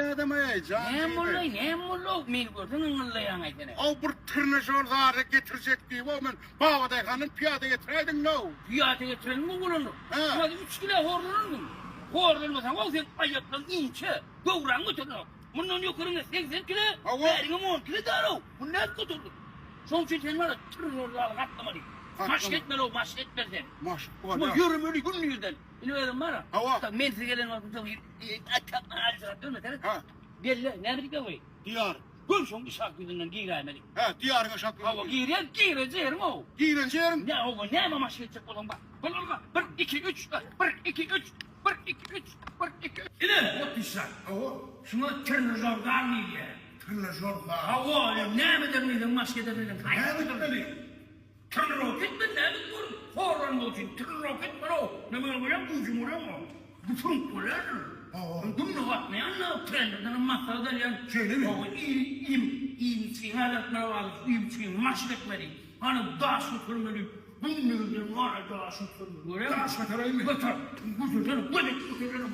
Nähili adam-aý, jan Näme diýme. boldy, näme boldy-ow, meni görseň yňňyllaýaň-aý sen-ä. Aw, bir trnažor zady getirjek diýip-ow men Babadaýhandan pyýada getiräýdiň-low. Pyýada getirenim gowy bolandyr. Hä. Şuňa üç kile horlanardyň. Horlanmasaň-ow seň aýaklaň inçe, göwräň göterenok. Mundan ýokaryňa 80 kile, Hawa. bäriňem on kile däl-ow. Muny nädip göterdiň? Şoň üçin sen bar-a trnažor zady gatnamaly. Maşk etmeli-ow, maşk etmeli sen. Maşk Şuňa bolýar. ýöremeli gündiz-den. Indi özüm bar-a. Hawa. Men siz gelen wagtym soň aljyrap ýörme seret. Hä. Gel-le, näme diýip ýaňy? Diýar. Gör şoň yşak ýüzünden giräýmeli. Hä, diýaryň yşak ýüzünden. Hawa, girýän, girenje ýeriň-ow. Girenje ýeriň? Nä, hawa, näme maşyn etjek bolsaň bar. Bol ylga. Bir, iki, üç, bir, iki, üç, bir, iki, üç, bir, iki, üç. Ine, ot yşak. Hawa. Şuňa trnažor zal diýilýär. Trnažor zal. Hawa, näme ederin diýseň, maşk ederin diýseň, Näme etmeli? Trenirovka etmeli näme etmeli? Horlanmak üçin trenirovka etmeli-ow. Näme bolýar güýjüň bolýarmy? Güçüň bolýardyr. Hawa. Günde gatnaýan-da trenerden hem maslahat alýan. Şeýlemi? Hawa, iým iým içgiňi azaltmaly wagty iým içgiňi maşk etmeli. Hany daş götermeli. Günde birden gara daş götermeli. Görýäňmi? Daş götereýinmi? Göter. Götersene, gödek götersene.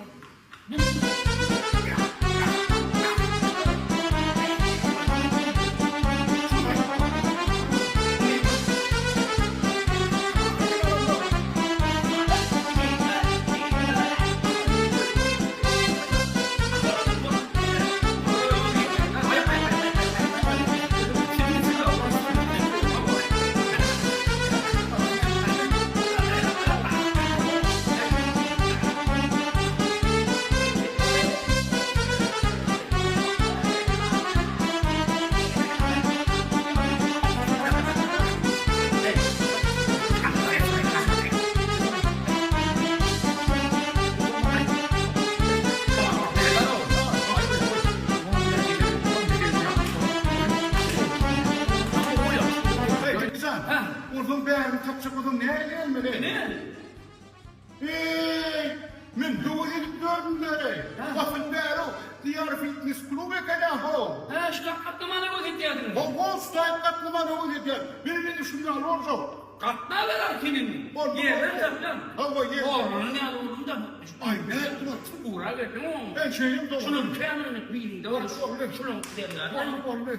Onsoň bärini tapjak bolsaň nähili gelmeli? Eý, men höwes edip ýördüm-dä-eý. Asyl bäri-ow, Diýar fitnes klub eken-ä how. Hä, şu taýyp gatnamana höwes edýärdiňmi? Hawa, şu taýyp gatnamana höwes edýän. Men indi şuny ýaly boljak. Gatnaber-aý sen indi. Boldy, Ýerden boldy. tapýaň. Hawa, ýerden. Horlanan ýaly bolduň-da. Aý, nätdim ol? Ura berdiň oňa. Men şeýle-mi dogry? Şunuň kämilini birinde bar. Boldy, boldy. Şunuň Boldy, boldy.